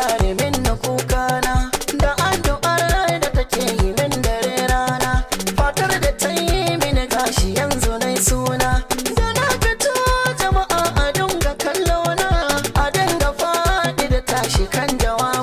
share min na kukana, da addu'ar da take yi min dare rana, fatar da ta yi mini gashi yanzu nai suna. Da na fito jama'a a dinga kallona, a dinga faɗi da tashi kan jawabana.